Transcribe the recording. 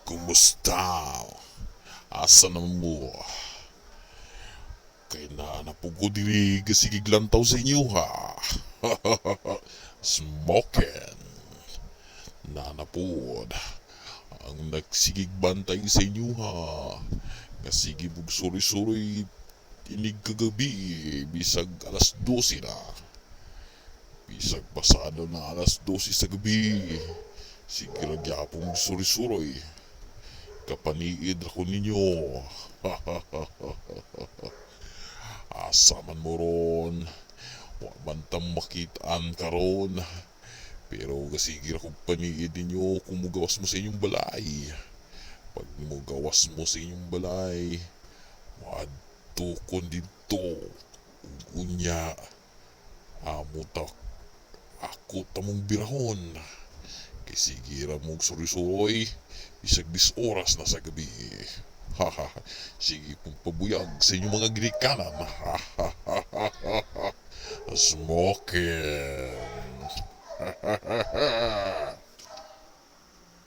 Kumusta? Asa naman mo? Kay naa na pud ko diri, gasigig lantaw sa inyo ha. Smoking. Naa na pod ang nagsigig bantay sa inyo ha. Nga sige mog suroy-suroy inig kagabi, bisag alas 12 na. Bisag pasado na alas 12 sa gabi. Sige ra gyapon suroy-suroy. Kapaniid ra ko ninyo. Asa man mo ron? Wa man tang makitaan karon. Pero gasige ra kong paniid ninyo kung mugawas mo sa inyong balay. Pag mugawas mo sa inyong balay, moadto ko didto. Ug unya, amo ta ako ta mong birahon. Kay sige ra mong suroy-suroy, bisag 10 oras na sa gabi. Haha, sige pong pabuyag sa inyong mga ginikanan. Smoking.